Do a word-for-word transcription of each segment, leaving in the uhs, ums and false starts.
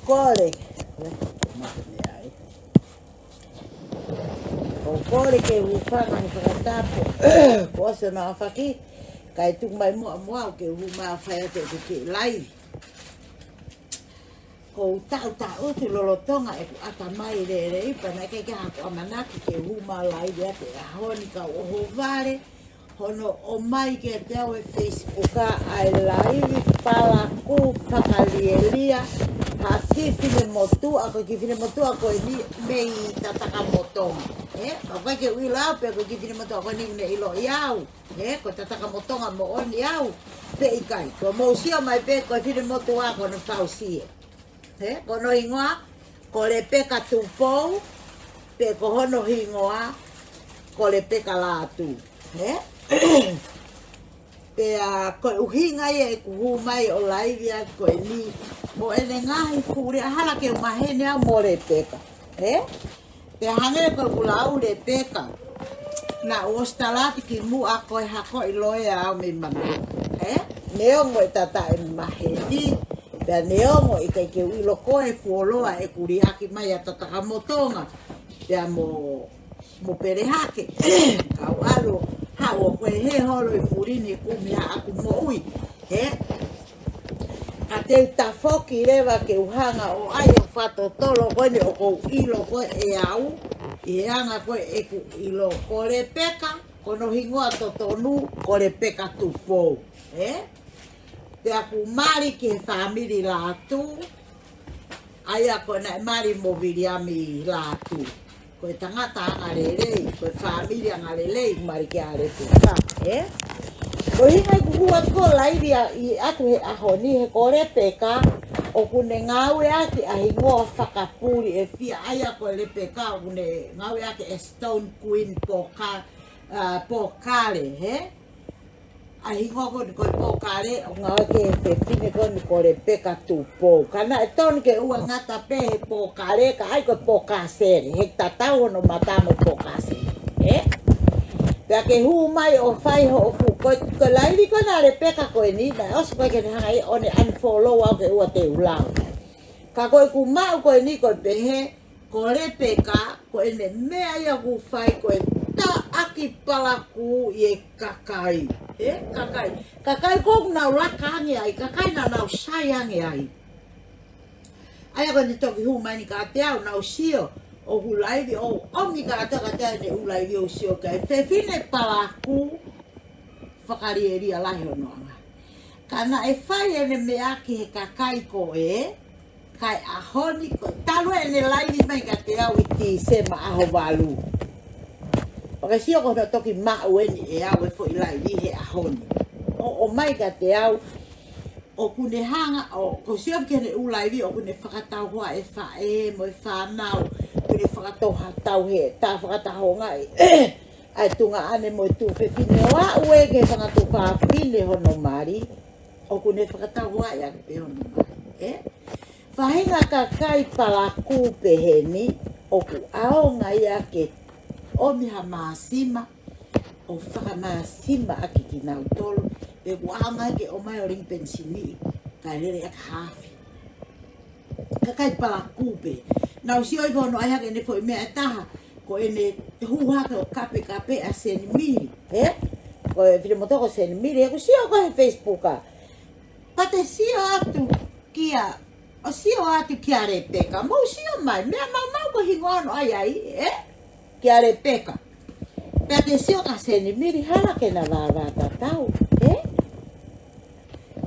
Kole. Ko e kole ke u hūfanga he fakatapu. Ko ʻosi hono aofaki, kae tuku mai muʻa muʻa ke u hū mai ʻo fai atu ʻeku kiʻi laivi. Ko u taʻutaʻutu lolotonga ʻeku ʻatamai lelei, pea naʻe ʻikai ke ʻi ai haku ʻamanaki ke u hū mai ʻo laivi atu he ʻaho ni, ka u ʻohovale hono ʻomai kiate au he Facebook ʻa e laivi palakū fakalielia ha kiʻi finemotuʻa, ko e kiʻi finemotuʻa ko eni mei Tatakamotonga. Ē, ʻoku ʻikai ke u ʻilo au pe ko e kiʻi finemotuʻa ko eni ʻoku ne ʻiloʻi au. Ē, ko Tatakamotonga moʻoni au pe ʻikai. Ko mou sio mai pē ko e finemotuʻa ko hono fausia. Ē, ko hono hingoa ko Lepeka Tupou, pe ko hono hingoa ko Lepeka Lātū. Ē? Pea ko e ʻuhinga ia ʻeku hū mai ʻo laivi atu ko eni, mo ʻene ngaahi fuʻu lea, hala ke u maheni au mo Lepeka. Ē? Pea hangē ko ʻeku lau, Lepeka, naʻá ku ʻosi tala atu kimuʻa ko e hakoʻi loea au mei Manu. Ē? Neongo ʻeta taʻemaheni, pea neongo ʻikai ke u ʻilo koe, fuoloa ʻeku liʻaki mai ʻa Tatakamotonga, pea mo, mo Pelehake. Kau ʻalu, haʻu ʻo ko e hē holo ʻi muli ni kumi haʻaku moʻui. Ē? Ka te u tafoki leva ke u hanga ʻo ʻai ʻo fakatotolo ko eni ʻoku ou ʻilo ko ē ʻe au, ʻi he anga ko ē ʻeku ʻilo, ko Lepeka, ko hono hingoa totonu ko Lepeka Tupou. Ē? Pea ʻoku mali ki he fāmili Lātū, ʻa ia ko ē naʻe mali mo Viliami Lātū. Ko e tangata angalelei, ko e fāmili angalelei, mali kia Lepeka, ē? Ko e ʻuhinga ʻeku hū atu ko ē ʻo laivi ʻi atu he ʻaho ni, he ko Lepeka ʻoku ne ngāueʻaki ʻa e hingoa fakapuli ʻe fiha, ʻa ia ko Lepeka ʻoku ne ngāueʻaki ʻe Stone Queen Poka-, ā, Pokale, ē? ʻA e hingoa ko eni ko e Pokale, ʻoku ngāueʻaki he fefine ko eni ko Lepeka Tupou. Ka naʻe tonu ke ʻoua ngata pē he Pokale, kae ʻai ko e Pokasele, he tatau hono mata mo e Pokasele. Ē? Pea ke hū mai ʻo fai hoʻo fuʻu, ko e, ko e laivi ko ena ʻa Lepeka ko eni, naʻe ʻosi ko ē ke ne hanga ʻe ia ʻo ne unfollow au ke ʻoua te u lau. Ka ko ʻeku maʻu ko eni ko e pehē, ko Lepeka, ko ʻene meʻa ia ʻoku fai ko e taʻaki palakū ʻi he kakai. Ē, kakai. Kakai ko ē ʻoku nau laka ange ai, kakai naʻa nau sai ange ai. ʻA ia ko ʻene toki hū mai eni kiate au, naʻá ku sio, ʻoku laivi ʻo ʻomi kātoa kiate au ʻene ʻū laivi ʻo sio ki ai. Fefine palakū, fakalielia lahi hono anga. Ka naʻe fai ʻene meʻa ki he kakai ko ē, kae ʻaho ni ko e talu ʻene laivi mai kiate au ʻi Tīsema ʻaho valu. Pea ke sio ko hono toki maʻu eni ʻe au e foʻi laivi he ʻaho ni. ʻO, ʻomai kiate au, ʻoku ne hanga, ʻo, ko e sio ki heʻene ʻū laivi, ʻoku ne fakatauhoa e faʻē mo e fānau, ʻoku ne fakatoha tau he, tā fakatahoa ngaʻi ʻa e tuongaʻane mo e tuofefine ʻo aʻu ē ki he fanga tuofāfine hono mali, ʻoku ne fakatauhoa ia pē hono mali, ē? Faʻahinga kakai palakū pehē ni, ʻoku ʻaonga ia ke ʻomi ha māsima, ʻo fakamāsima ʻaki kinautolu, pe ʻoku ʻaonga ia ke ʻomai ʻo lingi penisini, kae lele ʻaki ha afe. Kakai palakū pē. Naʻá ku sio ʻi hono ʻai hake ʻene foʻi meʻa ʻe taha, ko ʻene hū hake ʻo kapekape ʻa Senimili, ē? Ko e finemotuʻa ko Senimili, ʻoku sio ko ē he Facebook ā. Pea te sio atu kia, ʻo sio atu kia Lepeka. Mou sio mai, meʻa maumau ko e hingoa hono ʻai ai, ē? Kia Lepeka. Pea te sio kia Senimili, hala ke na vāvātatau, ē?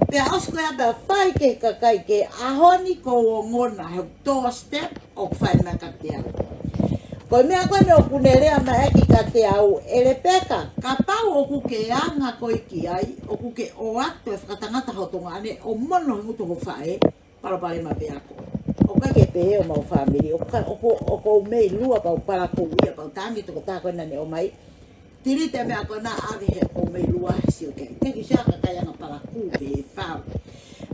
Pea ʻosi ko ia pea fai ki he kakai, ki he ʻaho ni ko e ongona he doorstep ʻoku fai mai kiate au. Ko e meʻa ko eni ʻoku ne lea mai ʻaki kiate au, ʻe Lepeka, kapau ʻoku ke anga koe ki ai, ʻoku ke ʻoatu e fakatangata ho tuongaʻane ʻo mono he ngutu ho faʻē, palopalema pē ʻa koe. ʻOku ʻikai ke pehē ʻemau fāmili, ʻoku ka-, ʻoku, ʻoku ou mei lua pau palakū ia pau tangi tokotaha ko ena ne ʻomai. Tilite meʻa ko ena ʻave he ʻoku ou mei lua he sio ki ai. Thank you, sio kakai anga palakū pē he fau.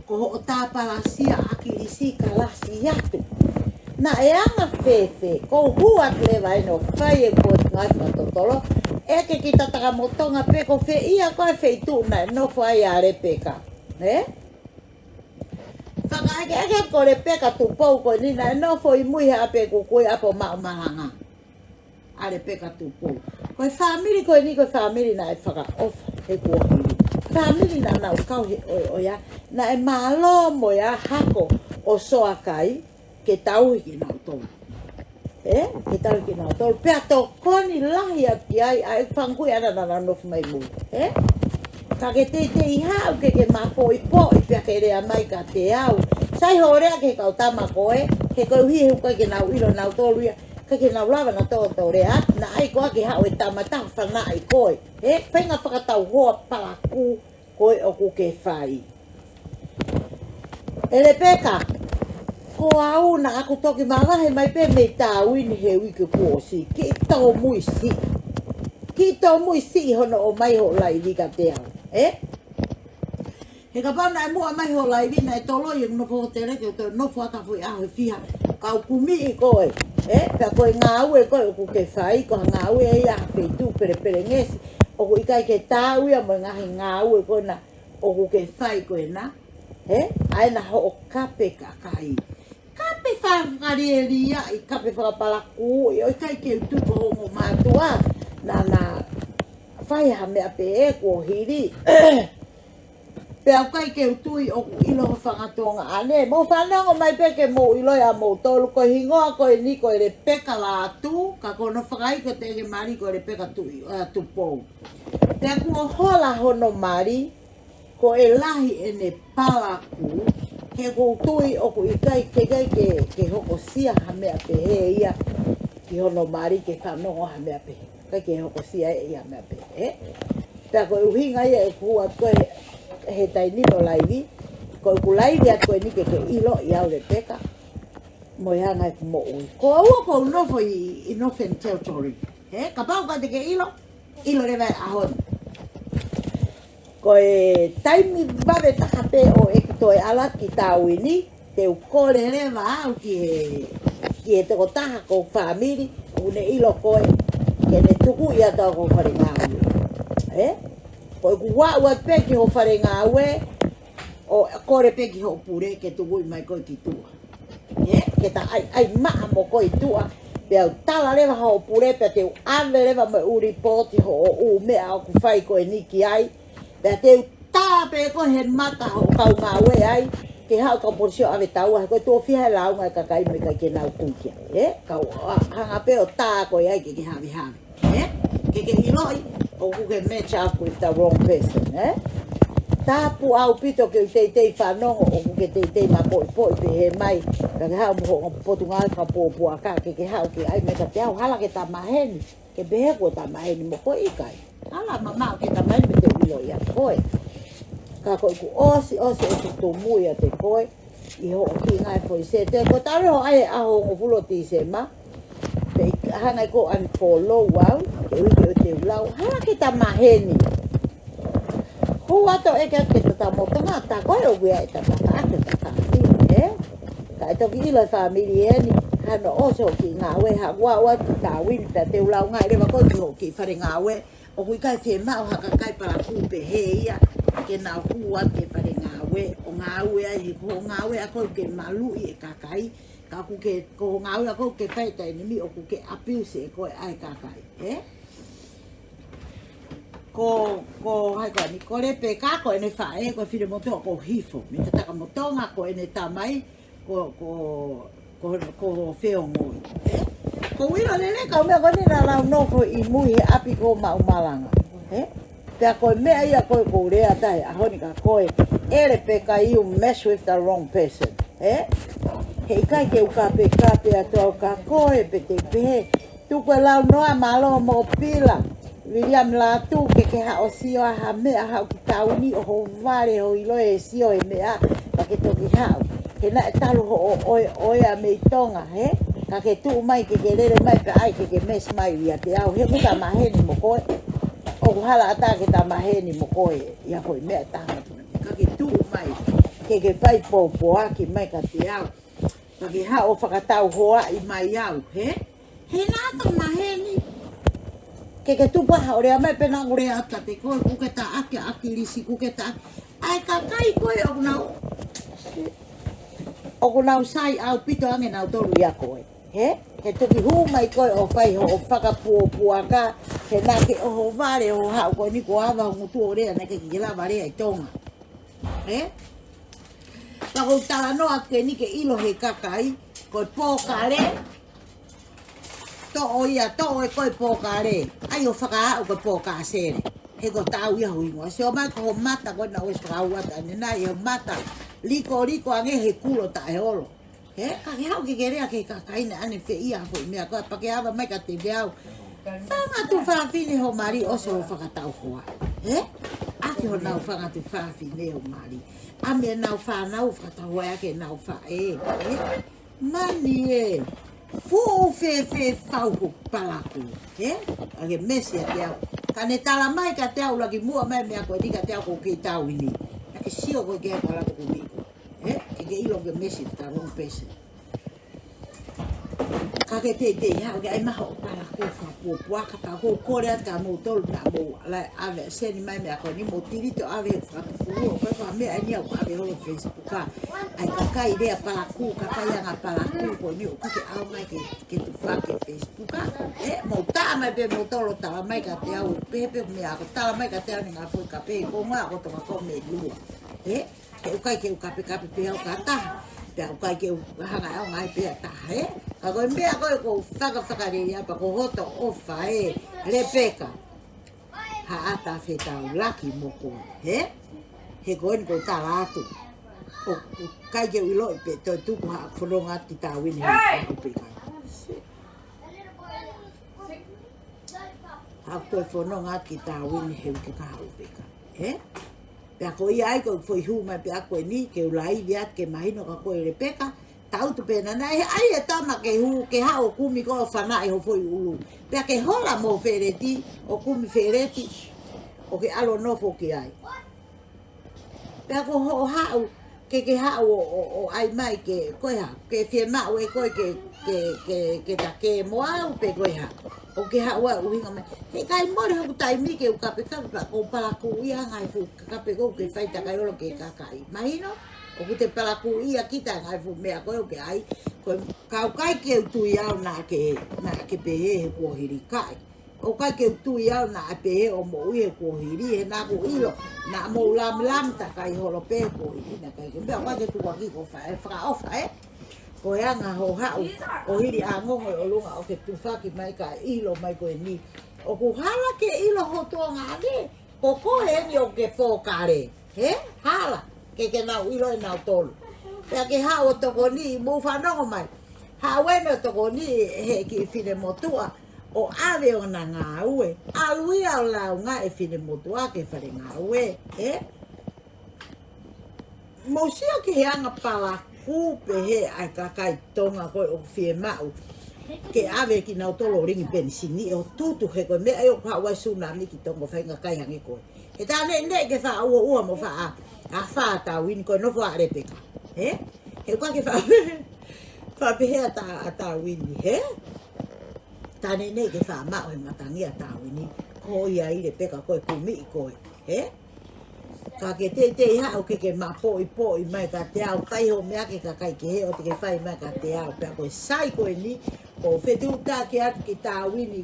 Ko hoʻo tāpalasia ʻa Kilisi ka lasi atu. Naʻe anga fēfē, ko u hū atu leva ʻo fai e ko ngāue fakatotolo, ʻeke ki Tatakamotonga pe ko fē ia ko e feituʻu naʻe nofo ai ʻa Lepeka. Ē? Fakaʻekeʻeke ko Lepeka Tupou ko eni naʻe nofo ʻi mui he ʻapi ʻo e kukuʻi ʻapi ʻo Maʻumalanga. ʻA Lepeka Tupou. Ko e fāmili ko eni ko e fāmili naʻe fakaʻofa he kuohili. Fāmili naʻa nau kau he ʻoiʻoi ia, naʻe mālō mo ia hako ʻo Soakai ke tauhi kinautolu. Ē? Ke tauhi kinautolu. Pea tokoni lahi atu ki ai ʻa e fanga kui ʻa ia naʻa nau nofo mai mui. Ē? Ka ke teitei haʻu ke ke mapoʻipoʻi pea ke lea mai kiate au. Sai hoʻo lea ki he kau tama ko ē, he koeʻuhi he ʻoku ʻikai ke nau ʻilo nautolu ia, ʻikai ke nau lava nautolu ʻo lea, naʻa ʻai koā ke haʻu e tama taha ʻo fanaʻi koe. Ē? Feinga fakatauhoa palakū ko ē ʻoku ke fai. ʻE Lepeka, ko au naʻa ku toki mavahe mai pē mei Tāuini he uike kuo ʻosi, kiʻi tōmui siʻi. Kiʻi tōmui siʻi hono ʻomai hoʻo laivi kiate au, ē? He kapau naʻe muʻa mai hoʻo laivi naʻe toloi ʻeku nofo hotele ke u toe nofo atu ha foʻi ʻaho ʻe fiha, kau kumiʻi koe, ē? Pea ko e ngāue ko ē ʻoku ke fai, ko ha ngāue ia ha feituʻu pelepelengesi, ʻoku ʻikai ke taau ia mo e ngaahi ngāue ko ena ʻoku ke fai ko ena, ē? ʻA ena hoʻo kape kakai. Kape fakalielia ʻi, kape fakapalakū ʻi, ʻoku ʻikai ke u tui ko hoʻo ongo mātuʻa naʻa na fai ha meʻa pehē kuo hili. Pea ʻoku ʻikai ke u tui ʻoku ʻilo ho fanga Tonga ʻanai. Mou fanongo mai pē ke mou ʻilo ia moutolu ko e hingoa ko eni ko Lepeka Lātū, ka ko hono fakaʻeiki ʻo e mali ko Lepeka Tuʻi, ē, Tupou. Pea kuo hola hono mali, ko e lahi ʻene palakū, he ʻoku ou tui ʻoku ʻikai ke, ʻikai ke, ke hokosia ha meʻa pehē ia ki hono mali ke fanongo ha meʻa pehē. ʻIkai ke hokosia ʻe ia ha meʻa pehē. Pea ko e ʻuhinga ia ʻeku hū atu ko ē he taimi ʻo e laivi, ko ʻeku laivi atu ko eni ke ke ʻiloʻi au Lepeka, mo e anga ʻeku moʻui. Ko au ʻoku ou nofo ʻi, ʻi Northern Territory. Ē, kapau ʻoku ʻikai te ke ʻilo, ʻilo leva he ʻaho ni. Ko e taimi vave taha pē ʻo ʻeku toe ʻalu ki Tāuini, te u kole leva au ki he, ki he tokotaha ko e fāmili, ʻoku ne ʻilo koe, ke ne tuku ia ʻi ho fale ngāue. Ē? Ko ʻeku aʻu atu pē ki ho fale ngāue, ʻo kole pē ki hoʻo pule ke tukuʻi mai koe ki tuʻa. Ē, ke ta ʻai, ʻai maʻa mo koe ʻi tuʻa, pea u tala leva hoʻo pule, pea te u ʻave leva mo e ʻū lipooti hoʻo ʻū meʻa ʻoku fai ko eni ki ai, pea te u tā pē koe he mata hoʻo kau ngāue ai, ke haʻu kau polisi ʻo ʻave taua, he ko e tuʻo fiha e lāunga e kakai mo e ʻikai ke nau tui ki ai. Ē, kau a-, hanga pē ʻo tā koe ai ke ke havehave. Ē? Ke ke ʻiloʻi, ʻoku ke match up with the wrong person, ē? Tapu ʻaupito ke u teitei fanongo, ʻoku ke teitei mapoʻipoʻi pehē mai, ka ke haʻu mo hoʻo potungāue fakapuapuaka, ke ke haʻu ke ʻai mai kiate au, hala ke ta maheni, ke pehē kuo ta maheni mo koe ʻikai. Hala mamaʻo ke ta maheni mo te u ʻiloʻi ʻa koe. Ka ko ʻeku ʻosi, ʻosi, ʻosi tōmui ʻiate koe, ʻi hoʻo kiʻi ngāue foʻi sētē, ko e talu hoʻo ʻai he ʻaho hongofulu ʻo Tīsema, pea ʻikai hanga ʻe koe ʻo unfollow au, ke ui ke u te u lau, hala ke ta maheni. Hū atu ʻo ʻeke atu ki he tangata mo e tangata, ko e ʻuhinga ia ʻe tangata ake ta kāti, ē? Ka e toki ʻilo e fāmili eni, hano ʻosi hoʻo kiʻi ngāue, haʻu ʻo aʻu atu ki Tāuini, pea te u lau ngāue leva koe ki hoʻo kiʻi fale ngāue, ʻoku ʻikai fiemaʻu ha kakai palakū pehē ia, ke nau hū atu ki he fale ngāue, ʻo ngāue ai he ko hoʻo ngāue ʻa koe ke maluʻi e kakai, ka ʻoku ke, ko hoʻo ngāue ʻa koe ke fai taimi ni ʻoku ke abuse ʻe koe ʻa e kakai, ē? Ko, ko hai ko eni, ko Lepeka ko ʻene faʻē, ko Filemotuʻa ko Hifo, mei Tatakamotonga ko ʻene tamai, ko, ko, ko, ko Feongoi. Ē? Ko e ʻilo lelei kau meʻa ko eni naʻa nau nofo ʻi mui he ʻapi ko Maʻumalanga. Ē? Pea ko e meʻa ia ko ē ʻoku ou lea atu he ʻaho ni kia koe, ʻe Lepeka, you mess with the wrong person. Ē? He ʻikai ke u kapekape atu au kia koe, pe te u pehē, tuku e lau noa, mālō mo e pila. Viliami Lātū, ke ke haʻu ʻo sio ʻa ha meʻa, haʻu ki tauni ʻo hoʻo vale hoʻo ʻilo e sio e meʻa, pea ke toki haʻu. He naʻe talu hoʻo ʻoeʻoe ʻa mei Tonga, hē? Ka ke tuʻu mai, ke ke lele mai, pea ʻai ke ke mess mai ʻiate au. He ʻoku ta maheni mo koe. ʻOku hala ʻatā ke ta maheni mo koe ʻi ha foʻi meʻa ʻe taha. Ka ke tuʻu mai, ke ke fai pōpoaki mai kiate au. Ka ke haʻu ʻo fakatauhoaʻi mai au, hē? He naʻa ta maheni. Ke ke tupu ʻa hoʻo lea mai pē naʻa ku lea atu kiate koe, ʻoku ke taʻaki ʻa ʻAkilisi, ʻoku ke taʻaki ʻa e kakai ko ē ʻoku nau ʻOku nau sai ʻaupito ange nautolu ʻia koe. Hē? He toki hū mai koe ʻo fai hoʻo fakapuapuaka, he naʻa ke ʻohovale hoʻo haʻu ko eni kuo ava ho ngutu ʻo lea naʻe ʻikai ke ke lava lea ʻi Tonga. Hē? Ka ʻoku ou talanoa atu ke ni ke ʻilo he kakai, ko e pōkale, toʻo ia, toʻo ʻe koe pōkale. ʻAi ʻo fakaaʻu ko e pōkāsele. He ko e tau ia ho hingoa. Sio mai ko ho mata ko ena ʻosi fakauata ne nai ho mata. Likoliko ange he kulo taʻeolo. Hē, ka ke haʻu ke ke lea ki he kakai naʻa ne feia foʻi meʻa ko ē pea ke ava mai kiate au. Fanga tuofāfine ho mali ʻosi hoʻo fakatau hoa. Hē? ʻAki honau fanga tuofāfine ho mali. ʻAmi ʻenau fānau fakatau hoa ʻaki ʻenau faʻē. Hē? Mani ē, fuʻu fēfē fau ho palakū, hē? ʻA ke mesi ʻiate au. Ka ne tala mai kiate au ʻuluaki muʻa mai meʻa ko eni kiate au ko e kei tauini. Naʻa ke sio ko e kei palakū miko. Hē? ʻE ke ʻilo ke mesi ta wrong person. Ka ke teitei haʻu ke ʻai mai hoʻo palakū fakapuapuaka pea ʻoku ou kole atu kia moutolu naʻa mou ʻalu ʻo ʻave ʻa Seni mai meʻa ko eni mo tilito ʻave he fakatupu ʻo ko e fakameʻa eni au ʻave holo Facebook. Ka, ʻai kakai lea palakū, kakai anga palakū, ko eni ʻoku ke ʻalu mai ke, ke tufaki Facebook. Ē, mou tā mai pē moutolu tala mai kiate au, pehē pē meʻa ko tala mai kiate au ni ngā foʻi kape, ko ngā ko toka ko me lua. Ē, ke ʻukai ke u kapekape pē au ka taha. Pea ʻukai ke u hanga au ngai pē ʻa taha, ē. Ka ko e meʻa ko ē ko u fakafakalele apa ko hoto ʻofa ē, Lepeka. Haʻata fetaulaki mo koe, hē? He ko eni ko u tala atu. ʻOku ʻikai ke u ʻiloʻi pe toe tuku haʻaku fononga atu ki Tāuini he ʻuhi ka ʻuhi pē ka. Haʻaku toe fononga atu ki Tāuini he ʻuhi ka ʻuhi pē ka. Hē? Pea ko ia ai ko e foʻi hū mai pē ʻaku eni ke u laivi atu ke mahino kia koe Lepeka, tautu pē naʻa ne ʻai e tama ke hū, ke haʻu ʻo kumi koe ʻo fanaʻi ho foʻi ʻulu. Pea ke hola mo Feleti, ʻo kumi Feleti, ʻo ke ʻalu ʻo nofo ki ai. Pea ko hoʻo haʻu, ke ke haʻu ʻo, ʻo, ʻo ʻai mai ke, ko e hā, ke fiemaʻu ʻe koe ke, ke, ke, ke ta ke mo au pe ko e hā. ʻO ke haʻu ʻa ʻuhinga mai. He ʻikai mole hoku taimi ke u kapekape pea ko u palakūʻia ngai fuʻu kape ko u ke fai takai olo ke kakai. Mahino, ʻoku te palakūʻia kita ngai fuʻu meʻa ko ē ʻoku ke ʻai. Ko e ka ʻoku ʻikai ke u tui au naʻa ke, naʻa ke pehē he kuohili kai. ʻOku ʻikai ke u tui au naʻa pehē ʻo moʻui he kuohili, he naʻa ku ʻilo, naʻa mou lamlam takai holo pē he kuohili, naʻa ʻikai ke meʻa, ʻoku ʻikai ke tukuaki ko fa-, e fakaʻofa, ē. Ko e anga hoʻo haʻu, ʻo hili ʻa ngongo ʻi ʻolunga ʻo ke tufaki mai ka ʻilo mai ko eni. ʻOku hala ke ʻilo ho tuongaʻane, ko koe eni ʻoku ke pōkale. Hē? Hala, ke ke nau ʻilo ʻe nautolu. Pea ke haʻu ʻo tokoni, mou fanongo mai. Haʻu eni ʻo tokoni he kiʻi finemotuʻa, ʻo ʻave ʻo na ngāue. ʻAlu ia ʻo launga e finemotuʻa ki he fale ngāue. Hē? Mou sio ki he anga palakū pehē ʻa e kakai Tonga ko ē ʻoku fiemaʻu ke ʻave kinautolu ʻo lingi penisini ʻo tutu he ko e meʻa ia ʻoku haʻu ai sunami ki Tonga fai ngakai hangē ko ē. He tā neʻineʻi ke faʻa uaua mo faʻa, ʻa faʻa Tāuini ko e nofo ʻa Lepeka. Hē? He ʻoku ʻikai ke faʻa, faʻa pehē ʻa tā, ʻa Tāuini, hē? Tā neʻineʻi ke faʻa maʻu he matangi ʻa Tāuini. Ko ia ai Lepeka ko e kumi ʻi koe. Hē? Ka ke teitei haʻu ke ke mapoʻipoʻi mai kiate au, fai hoʻo meʻa ki he kakai kehe ʻo te ke fai mai kiate au. Pea ko e sai ko eni, ko u fetuʻutaki atu ki Tāuini,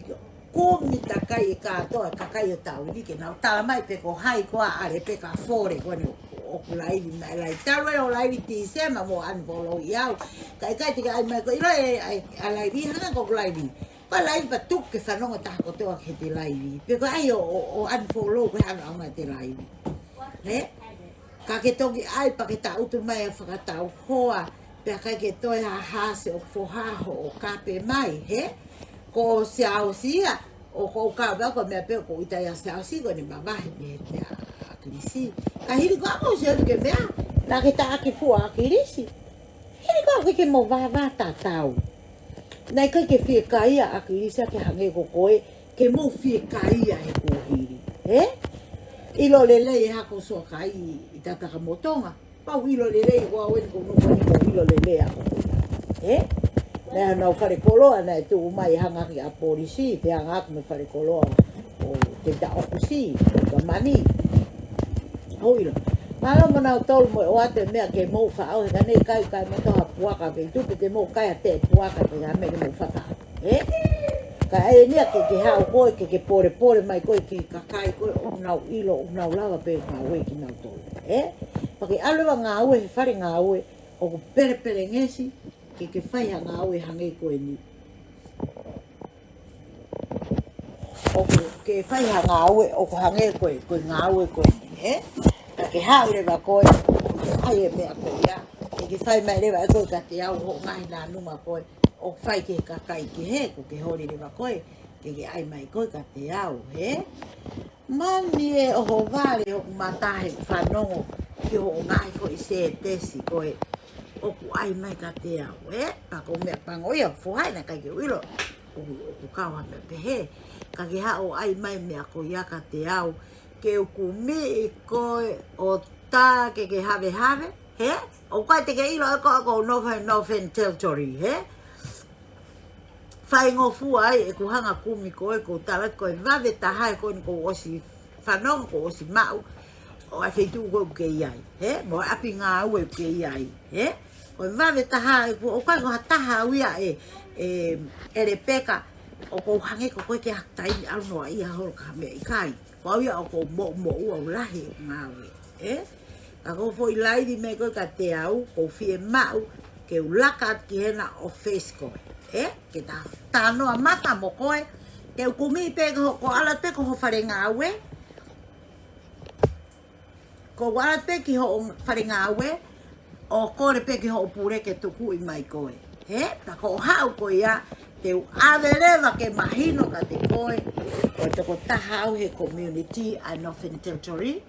kumi takai e kātoa, kakai ʻo Tāuini, ke nau tala mai pe ko hai koā ʻa Lepeka Fole, ko eni ʻoku laivi mai, laivi talu ē ʻo laivi Tīsema mo unfollow ʻi au. Ka ʻikai te ke ʻai mai ko ʻilo ē, ʻai, ʻa laivi, hanga ko ʻeku laivi. Ko e laivi pea tuku ke fanongo taha kotoa ki heʻete laivi. Pe ko e ʻai ʻo, ʻo, ʻo unfollow ko e ʻaonga ʻete laivi. Hē? Ka ke toki ʻai pea ke taʻutu mai ʻa e fakatau hoa, pea ʻikai ke toe hahasi ʻo foha hoʻo kape mai, hē? Ko Siaosi ia, ʻoku ou kau pea ko e meʻa pē ʻoku ou ʻita ai ʻa Siaosi ko ʻene mavahe mei he meʻa ʻa ʻAkilisi. Ka hili ko ē ʻoku ou sio atu ki he meʻa, naʻa ke taʻaki fua ʻa ʻAkilisi. Hili ko ē ʻoku ʻikai ke mo vāvā tatau. Naʻe ʻikai ke fiekaia ʻa ʻAkilisi ke hangē ko koe, ke mou fiekaia he kuohili. Hē? ʻIlo lelei e hako soakai ʻi Tatakamotonga. Pau ʻilo lelei ko au eni ko u nofo ni mo ʻilo lelei ʻa koe. Hē? Naʻe ʻi ai honau fale koloa naʻe tuʻu mai hangaki ʻa polisi, te hangaki mo e fale koloa ʻo Teutaʻokusi, ʻo Kamani. ʻO ʻilo. Mālō mo nautolu mo e ʻoatu e meʻa ke mou faʻo, he ka ne kai kai mo toha puaka pe tupe te mou kai a te puaka pe ha meʻa ke mou fafa. Ē? Ka ʻai eni ia ke ke haʻu koe, ke ke polepole mai koe ki he kakai ko ē ʻoku nau ʻilo, ʻoku nau lava pē ngāue kinautolu. Ē? Pea ke ʻalu leva ngāue he fale ngāue, ʻoku pelepelengesi, ke ke fai ha ngāue hangē ko eni. ʻOku ke fai ha ngāue, ʻoku hangē ko e, ko e ngāue ko eni, ē? Ka ke haʻu leva koe, ʻai e meʻa ko ia, ke ke fai mai leva ʻe koe kiate au hoʻo ngaahi naʻa numa ko ē ʻoku fai ki he kakai kehe, ko ke holi leva koe, ke ke ʻai mai koe kiate au, ē? Mani ē, ʻohovale hoku mata he fanongo ki hoʻo ngaahi foʻi sētesi ko ē ʻoku ʻai mai kiate au, ē? Pea ko e meʻa pango ia, fohai naʻe ʻikai ke u ʻilo ʻoku, ʻoku kau ha meʻa pehē. Ka ke haʻu ʻo ʻai mai meʻa ko ia kiate au, ke u kumi ʻi koe ʻo tā ke ke havehave, hē? ʻOku ʻikai te ke ʻilo ʻe koe ʻoku ou nofo he Northern Territory, hē? Faingofua ai ʻeku hanga kumi koe, kou tala ko e vave taha ē ko eni kuo u ʻosi fanongo, kuo u ʻosi maʻu ʻo e feituʻu ko ē ʻoku ke ʻi ai, hē? Mo e ʻapi ngāue ʻoku ke ʻi ai, hē? Ko e vave taha ē, ʻoku ʻikai ko ha taha au ia ē, ē, ʻe Lepeka, ʻoku ou hangē ko koe ke ʻi ai ha taimi ʻalu noaʻia holo ki ha meʻa, ʻikai. Ko au ia ʻoku ou moʻumoʻua, ʻoku lahi ʻeku ngāue, ē? Ka ko e foʻi laivi mai ko ē kiate au, kou fiemaʻu ke u laka atu ki hena ʻo fesi koe, ē? Ke ta talanoa mata mo koe, ke u kumi pē ki hoʻo, ko e ʻalu pē ki hoʻo fale ngāue, ko e ʻalu pē ki hoʻo fale ngāue, ʻo kole pē ki hoʻo pule ke tukuʻi mai koe. Hē? Ka ko hoʻo haʻu ko ia, te u ʻave leva ke mahino kiate koe, ko e tokotaha au he community ʻa e Northern Territory.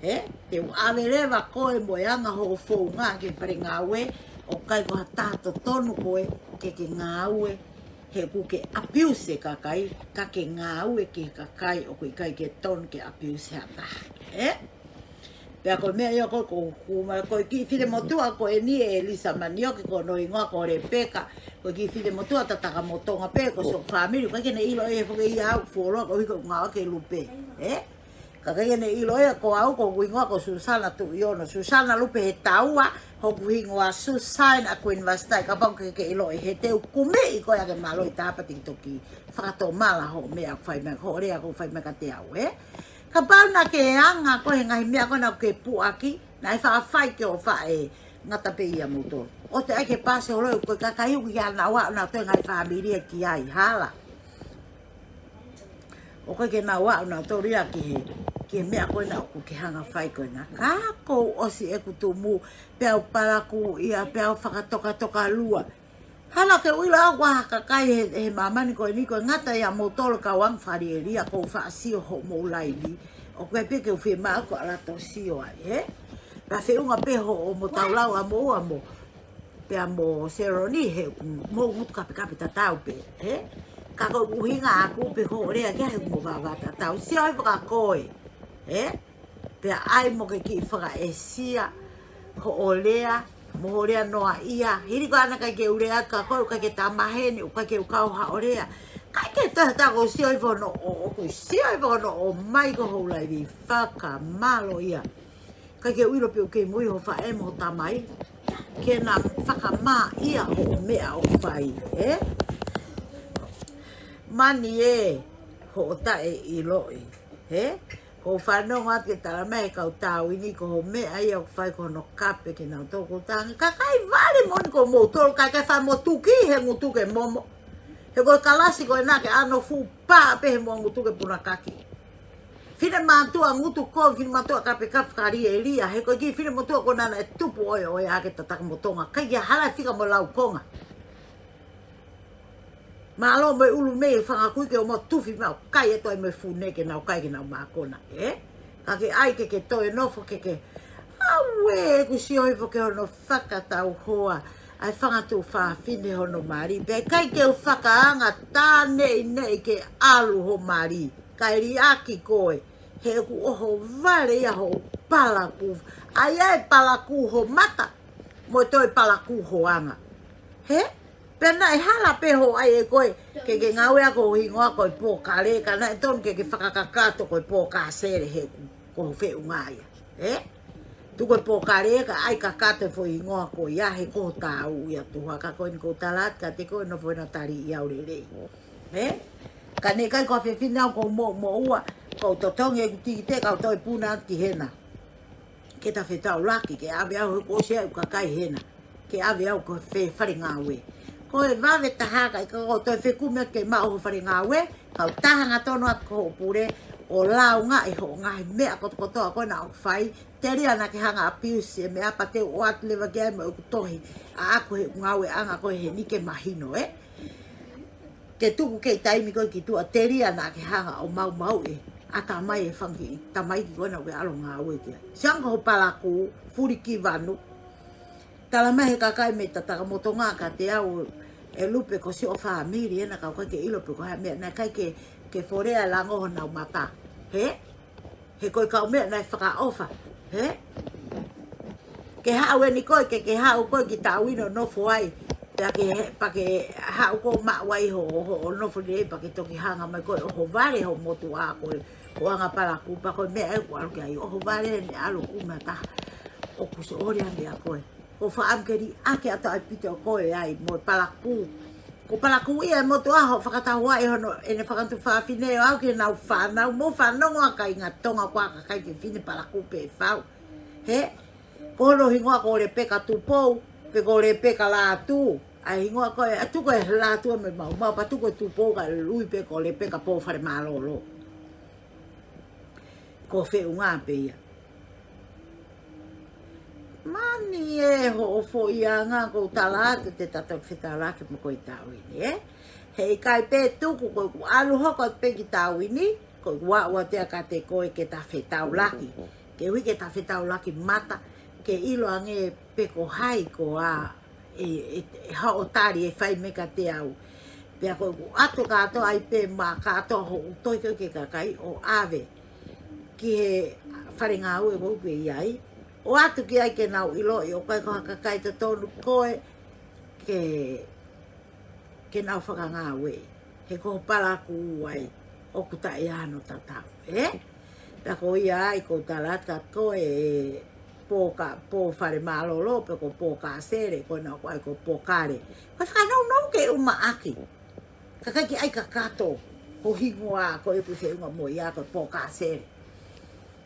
Hē? Te u ʻave leva koe mo e anga hoʻo founga ki he fale ngāue, ʻoku ʻikai ko ha taha totonu koe ke ke ngāue, he ʻoku ke abuse e kakai, ka ke ngāue ki he kakai ʻoku ʻikai ke tonu ke abuse ha taha. Ē? Pea ko e meʻa ia ko ē kou hū mai, ko e kiʻi finemotuʻa ko eni ē Lisa Manioke, ko hono hingoa ko Lepeka, ko e kiʻi finemotuʻa tataka mo Tonga pē, ko siʻoku fāmili, ʻikai ke ne ʻilo ʻe he foʻi ia au fuoloa ko hiko ngāue ki he lupe. Ē? Ka ʻikai ke ne ʻilo ia ko au, ko hoku hingoa ko Susana Tuʻiono, Susana Lupe he taua, hoku hingoa Susan a Queen Vastai, kapau ʻoku ke ʻilo ʻe he, te u kumi ʻi koe ake mālō ʻi tapa tiki toki fakatomala hoʻo meʻa ʻoku fai mai, hoʻo lea ʻoku fai mai kiate au, ē? Kapau naʻa ke anga koe he ngaahi meʻa ko ena ʻoku ke puʻaki, naʻe faʻa fai ki hoʻo faʻē, ngata pē ia moutolu. ʻOua te ʻai ke pasi holo ʻe koe, kakai ʻoku ʻikai ke nau aʻu nautolu e ngaahi fāmili ia ki ai, hala. ʻOku ʻikai ke nau aʻu nautolu ia ki he, ki he meʻa ko ena ʻoku ke hanga fai ko ena. Ka kou ʻosi ʻeku tumu, pea u palakū ia, pea u fakatokatokalua. Hala ke u ʻilo au ko ha kakai he, he māmani ko eni ko e ngata ia moutolu kau anga fāmili ia, kou faʻa sio hoʻomou laivi. ʻOku ʻikai pē ke u fiemaʻu ke u ʻalu atu ʻo sio ai, ē? Ka feʻunga pē hoʻomo taulau ʻa moua mo, pea mo Seloni he ʻoku mou ngutu kapekape tatau pē, ē? Ka ko e ʻuhinga ʻaʻaku pē hoʻo lea ki ai he ʻoku mou vāvā tatau. Sio ai fakakoe, ē? Pea ʻai mo ke kiʻi fakaʻesia hoʻo lea, mo hoʻo lea noaʻia. Hili ko ē naʻe ʻikai ke u lea atu kia koe, ʻikai ke ta maheni, ʻikai ke u kau haʻo lea. ʻIkai ke toe ta ko sio hifo hono ʻo, ʻoku sio hifo hono ʻomai ko hoʻo laivi, fakamālō ia. ʻIkai ke u ʻilo pe ʻoku kei moʻui ho faʻē mo ho tamai, ke na fakamā ia hoʻo meʻa ʻoku fai, ē? Mani ē, hoʻo taʻeʻiloʻi, ē? Kou fanongo atu ke tala mai he kau Tāuini ko hoʻo meʻa ia ʻoku fai ko hono kape kinautolu, kou tangi. Kakai vale moʻoni ko moutolu, kakai fai mo tuki he ngutu ke momo. He ko e kalasi ko ena ke ʻano fuʻu pā pē he mo ngutu ke punakaki. Finemātuʻa ngutu ko, finemātuʻa kapekape fakalielia, he ko e kiʻi finemātuʻa ko ena naʻe tupu ʻo e, ʻo e ake tataka mo Tonga. ʻIkai ke hala fika mo laukonga. Mālō mo e ʻulu mei he fanga kui ke ō mo tufi maʻu kai atu ai mo e fune ke nau kai ke nau mākona, ē? Ka ke ʻai ke ke toe nofo ke ke. Auē, ʻeku sio hifo ki hono fakatauhoa ʻa e fanga tuofāfine hono mali. Pea ʻikai ke u fakaanga tā neʻineʻi ke ʻalu ho mali. Kae liʻaki koe, he ʻoku ʻohovale ia hoʻo palakū. ʻAi ē palakū ho mata, mo e toe palakū ho anga. Hē? Pea naʻe hala pē hoʻo ʻai ʻe koe ke ke ngāue ʻaki ho hingoa ko e pōkale, ka naʻe tonu ke ke fakakakato ko e pōkāsele he ʻoku ko ho feʻunga ia. Ē? Tuku e pōkale ka ʻai kakato e foʻi hingoa ko ia he ko e tāu ia tuha ka ko eni ʻoku ou tala atu kiate koe ʻoku nofo ʻena tali ʻi au lelei. He? Ka naʻe ʻikai ko ha fefine au ʻoku ou moʻumoʻua, ʻoku ou totongi ʻeku tikite ka u toe puna atu ki hena. Ke ta fetaulaki, ke ʻave au he kuo ʻosi ʻeku kakai hena. Ke ʻave au ki he falengāue. Ko e vave taha ka ʻikai ko e toe fekumi atu ke maʻu ho falengāue, kau taha hangatonu atu ki hoʻo pule, ʻo lāunga ʻi hoʻo ngaahi meʻa kotokotoa ko ena ʻoku fai, telia naʻa ke hanga abuse e meʻa pea te u ʻoatu leva ki ai mo ʻeku tohi, ʻaʻaku he ngāueʻanga ko ē heni ke mahino, ē? Ke tuku kei taimi ko ē ki tuʻa telia naʻa ke hanga ʻo maumauʻi ʻa e tamai e fanga kiʻi tamaiki ko ena ʻoku ke ʻalu ʻo ngāue ki ai. Sianga ho palakū, fulikivanu. Tala mai he kakai mei Takamotonga kiate au ʻe Lupe ko siʻo fāmili ena ka ʻoku ʻikai ke ʻilo pe ko e hā e meʻa naʻe ʻikai ke, ke folea e lango honau mata. He? He ko e kau meʻa naʻe fakaʻofa. He? Ke haʻu eni koe, ke, ke haʻu koe ki Tāuini ʻo nofo ai. Pea ke, pea ke haʻu koe ʻo maʻu ai ho, ho, hoʻo nofo lelei pea ke toki hanga mai koe ʻo ʻohovale ho motuʻa ko e, ho anga palakū pea ko e meʻa ē ʻoku ʻalu ki ai ʻohovale eni ʻalu ʻuma taha. ʻOku soʻoli ange ʻa koe. Ko faʻam ke liʻaki atu ʻaupito koe ai mo e palakū. Ko e palakū ia e motuʻa hoʻo fakatauʻatāina hono ʻene fakantu fafine ʻo aʻu ki heʻenau fānau mo fanongo ʻa e kāinga Tonga ko e kakai fefine palakū pē fau. He? Ko hono hingoa ko Lepeka Tupou, pe ko Lepeka Lātū. ʻA e hingoa ko ē, ʻa tuku e Lātū mo e maumau, pea tuku e Tupou kae ui pē ko Lepeka Pōfale Mālōlō. Ko e feʻunga pē ia. Mani ē hoʻo foʻi anga ʻoku ou tala atu te ta toki fetaulaki mo koe ʻi Tāuini, ē? He ʻikai pē tuku ko ʻeku ʻalu hoko atu pē ki Tāuini, ko ʻeku ʻoatu atu kiate koe ke ta fetaulaki. Koeʻuhi ke ta fetaulaki mata, ke ʻilo ange pe ko hai koā ʻe, ʻe, ʻe haʻo tali ʻe fai mai kiate au. Pea ko ʻeku ʻoatu kātoa ai pē mo kātoa hoʻo tohi ko ē ki he kakai ʻo ʻave ki he falengāue ko ē ʻoku ke ʻi ai. ʻOatu ki ai ke nau ʻiloʻi ʻoku ʻikai ko ha kakai totonu koe ke, ke nau fakangāueʻi. He ko ho palakū ai ʻoku taʻeʻaonga tatau, ē? Pea ko ia ai ʻoku ou tala atu kiate koe ʻe Pōka, Pōfale Mālōlō, pe ko Pōkāsele, ko ena ʻoku ʻai ko Pōkale. Ko e fakanounou ke ʻumaʻā ʻaki. Ka ʻikai ke ʻai kakato ho hingoa ko ē ʻoku ke feʻunga mo ia ko Pōkāsele.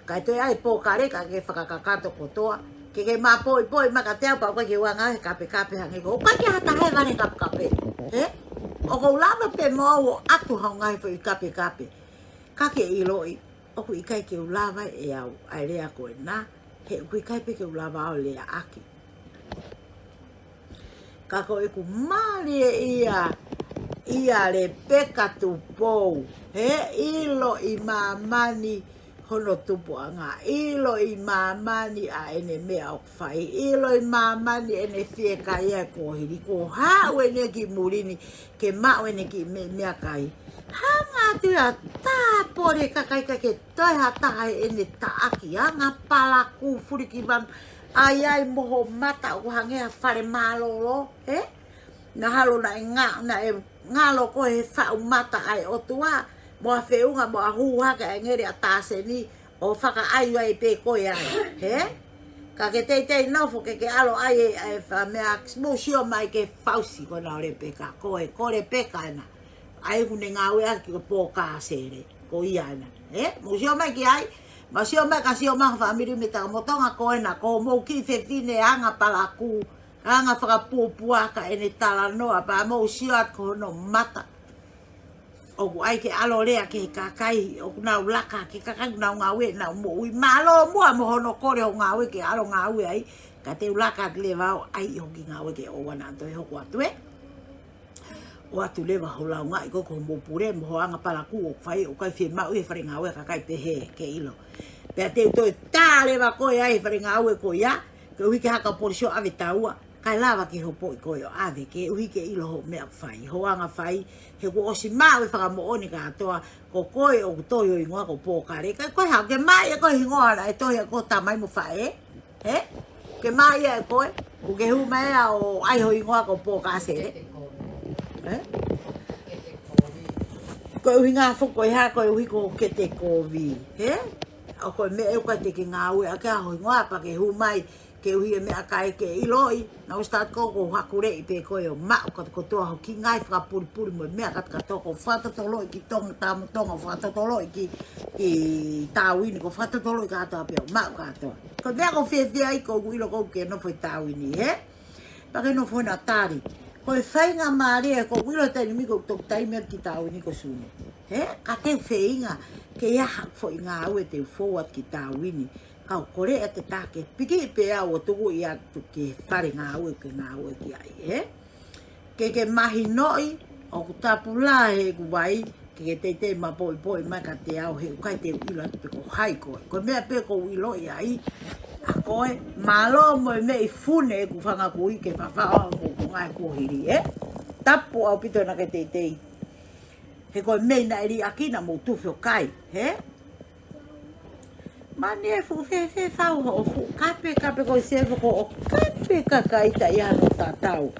Kae toe ʻai Pōkale ka ke fakakakato kotoa. Ke ke mapoipoi mai kiate au pea ʻoku ʻikai ke u anga he kapekape hangē ko. ʻOku ʻikai ke ha taha ʻe vale kapekape. He? ʻOku ou lava pē mo au ʻo ʻoatu haʻo ngaahi foʻi kapekape. Ka ke ʻiloʻi, ʻoku ʻikai ke u lava ʻe au ʻa e lea ko ena. He ʻoku ʻikai pē ke u lava au ʻo leaʻaki. Ka ko ʻeku mālie ia, ia Lepeka Tupou. He ʻilo ʻi māmani hono tupuʻanga. ʻIlo ʻi māmani ʻa ʻene meʻa ʻoku fai. ʻIlo ʻi māmani ʻene fiekaia e kuohili. Kuo haʻu eni ia ki muli ni ke maʻu ʻene kiʻi me-, meʻakai. Hanga atu ia tāpole kakai ka ke toe ha taha ʻene taʻaki anga palakū fulikivanu. ʻAi ai mo ho mata ʻoku hangē ha fale mālōlō, ē? Mahalo naʻe nga-, naʻe ngalo koe he faʻu mata ʻa e ʻOtua, mo ha feʻunga mo ha hū hake ʻa e ngeli ʻa Tāseni ʻo fakaʻaiʻai pē koe ai, ē? Ka ke teitei nofo ke ke ʻalu ʻai e, e fa-, meʻa mou sio mai ki he fausi ko ena ʻo Lepeka, ko e, ko Lepeka ena. ʻA ia ʻoku ne ngāueʻaki ko Pōkāsele, ko ia ena. Ē? Mou sio mai ki ai, mou sio mai ka sio mai ho fāmili mei Takamotonga ko ena, ko hoʻomou kiʻi fefine anga palakū, anga fakapuapuaka ʻene talanoa, pea mou sio atu ko hono mata. ʻOku ʻai ke ʻalu ʻo lea ki he kakai, ʻoku nau laka ki he kakai ʻoku nau ngāue, nau moʻui. Mālō muʻa mo hono kole hoʻo ngāue ke ʻalu ʻo ngāue ai, ka te u laka atu leva au ʻai ʻi hoku kiʻi ngāue ke ʻoua naʻa toe hoko atu, ē? ʻOatu leva ho lāungaʻi ko ē ko hoʻomou pule mo ho anga palakū ʻoku fai, ʻoku ʻikai fiemaʻu ʻi he fale ngāue ʻa e kakai pehē ke ʻilo. Pea te u toe tā leva koe ai he fale ngāue ko ia, koeʻuhi ke haka polisi ʻo ʻave taua, kae lava ke hopoʻi koe ʻo ʻave koeʻuhi ke ʻilo hoʻo meʻa ʻoku fai, ho anga fai, he kuo ʻosi maʻu e fakamoʻoni kātoa, ko koe ʻoku tohi ho hingoa ko Pōkale, ka ko e hā, ke maʻu ʻe koe e hingoa naʻe tohi ʻe ho tamai mo faʻē, ē? Ke maʻu ia ʻe koe, ʻoku ke hū mai ʻo ʻai ho hingoa ko Pōkāsele. Ē? Ko e ʻuhinga foki ko e hā, koeʻuhi ko Ketekovi, ē? ʻOku ʻi ai e meʻa ʻoku ʻikai te ke ngāueʻaki ʻa ho hingoa pea ke hū mai, ke ʻuhi e meʻakai ke ʻiloʻi, naʻa ku start ko ē ʻo hakuleʻi pē koe ʻo maʻu kātoa ho kiʻi ngaahi fakapulipuli mo e meʻa kātoa, ko e fakatotoloʻi ki Tonga, Tamu Tonga, ko e fakatotoloʻi ki, ki Tāuini, ko e fakatotoloʻi kātoa pē ʻo maʻu kātoa. Ko e meʻa ʻoku ou fiefia ai ʻoku ou ʻilo ʻoku ke nofo ʻi Tāuini, hē? Pea ke nofo ʻo tali. Ko e faingamālie ʻoku ou ʻilo he taimi ni ʻoku ou toki taimi atu ki Tāuini ko Sune. Hē? Ka te u feinga ke ʻi ai ha foʻi ngāue te u forward ki Tāuini. Kau kole ʻa e tataki, piki pē au ʻo tuku ʻi atu ki he fale ngāue ke ngāue ki ai, hē? Ke ke mahinoʻi, ʻoku tapu lahi ʻeku vai, ke ke teitei mapoʻipoʻi mai kiate au he ʻoku ʻikai te u ʻilo atu pe ko hai koe. Ko e meʻa pē ʻoku ou ʻiloʻi ai ʻa koe, mālō mo e meʻi fune ʻeku fanga kui ke fafaʻo mo ʻeku ngaahi kuohili, hē? Tapu ʻaupito naʻa ke teitei. He ko e meʻi naʻe liʻaki naʻa mou tufi ʻo kai, hē? Mani e fuʻu fēfē fau hoʻo fuʻu kape, kape ko e sefu ko ʻo kape kakai taʻe ʻi ai hano tatau.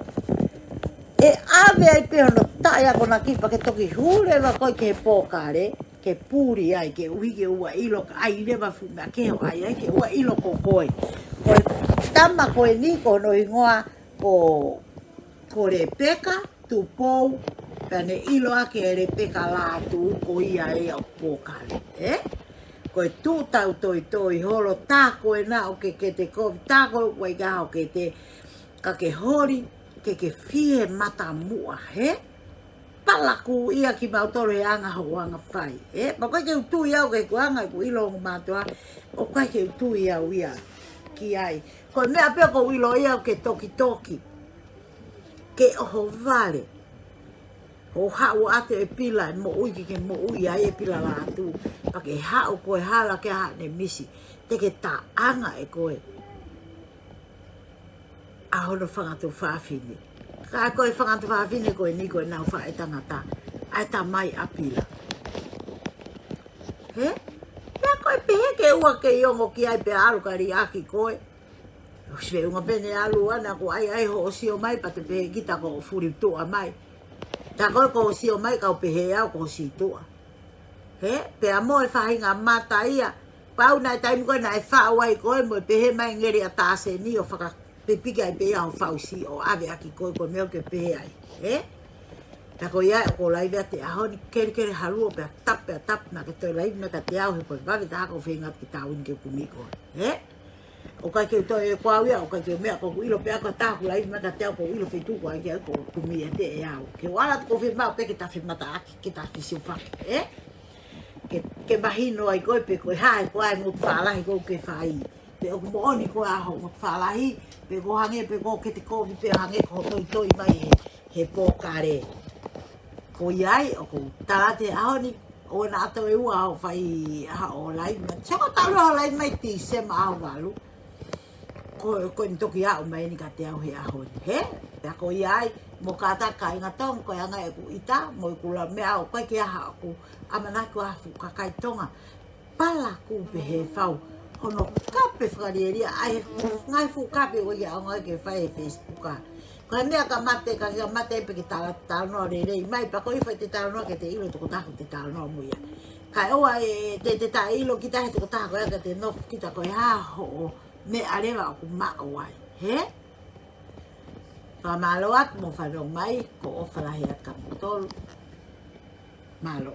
ʻE ʻave ai pē hono taʻeakonaki pea ke toki hū leva koe ki he pōkale, ke puli ai, ke ʻuhi ke ʻoua ʻilo ka ʻai leva fuʻu meʻa kehe ʻo ʻai ai ke ʻoua ʻilo ko koe. Ko e tama ko eni ko hono hingoa ko, ko Lepeka Tupou, pea ne ʻiloa ki he Lepeka Lātū ko ia ʻa e ʻo pōkale, ē? Ko e tuʻu tau toitoi holo, tā ko ena ʻoku ke kete kovi, tā ko e ʻoku ʻikai ke ʻi ai haʻo kete, ka ke holi, ke ke fie matamuʻa, hē? Palakū ia kimautolu he anga hoʻo anga fai, ē? Pea ʻoku ʻikai ke u tui au ki heʻeku anga ʻeku ʻilo ongo mātuʻa, ʻoku ʻikai ke u tui au ia ki ai. Ko e meʻa pē ʻoku ou ʻilo ia ʻoku ke tokitoki ke ʻohovale. ʻO haʻu atu e pila ʻe moʻui ke ke moʻui ai e pila Lātū. Pea ke haʻu ko e hala ke ʻi ai haʻane misi. Te ke taʻanga ʻe koe ʻa hono fanga tuofāfine. Ka ko e fanga tuofāfine ko eni ko ʻenau faʻētangata. ʻA e tamai ʻa pila. Hē? Pea ko e pehē ke ʻoua ke ʻi ongo ki ai pea ʻalu ka liʻaki koe. ʻOsi feʻunga pē ʻene ʻalu ʻana ʻoku ʻai ai hoʻo sio mai pea te pehē kita ko hoʻo fuli tuʻa mai. Tā ko ē ko hoʻo sio mai kau pehē au ko hoʻo sio tuʻa. Hē? Pea mo e faʻahinga mata ia. Pau naʻe taimi ko ē naʻe faʻu ai koe mo e pehē mai ngeli ʻa Tāseni ʻo fakapipiki ai pē ia hoʻo fausi ʻo ʻave ʻaki koe ko e meʻa ʻoku ke pehē ai. Hē? Tā ko ia ʻoku ou laivi atu he ʻaho ni kelekele haluo pea tapu pea tapu naʻa ke toe laivi mai kiate au he ko e vave taha ʻoku ou feinga atu ki Tāuini ke kumi koe. Hē? ʻOku ʻikai ke u toe ko au ia, ʻoku ʻikai ke u meʻa ʻoku ou ʻilo pē ʻa e taha ʻoku laivi mai kiate au ʻoku ou ʻilo feituʻu ko ē ke u kumi ʻiate au. Ke u ala atu ʻoku ou fiemaʻu pē ke ta femataʻaki, ke ta fesiofaki, ē? Ke, ke mahino ai koe pe ko e hā ʻa e ko ā e ngutu fālahi ʻoku ke fai. Pe ʻoku moʻoni ko ā hoʻo ngutu fālahi, pe ʻoku hangē pē ʻoku ke kete kovi pē hangē ko hoʻo toitoi mai he, he pōkale. Ko ia ai, ʻoku ou tala atu he ʻaho ni, ʻoua naʻa toe ua hoʻo fai ʻa hoʻo laivi mai. Sio ko e talu hoʻo laivi mai Tīsema ʻaho valu. Ko, ko eni toki aʻu mai eni kiate au he ʻaho ni. Hē? Pea ko ia ai, mou kātaki kāinga Tonga, ko e anga ʻeku ʻita, mo ʻeku lau meʻa ʻoku ʻikai ke ʻi ai haʻaku ʻamanaki ʻo ha fuʻu kakai Tonga. Palakū pē he fau. Hono kape fakalielia, ʻa e ngaahi fuʻu kape ʻoku ʻikai ke ʻaonga ke fai he Facebook ā. Ko e meʻa ka mate, ka ke mate pē ke tala, talanoa lelei mai, pea ko e fai te talanoa ke te ʻilo tokotaha ʻoku te talanoa mo ia. Kae ʻoua ʻe te, te taʻeʻilo kita he tokotaha ko ē ka te nofo kita ko e hā hoʻo meʻa leva ʻoku maʻu ai. Hē? Fakamālō atu mo fanongo mai, ko e ʻofa lahi atu kia moutolu. Mālō.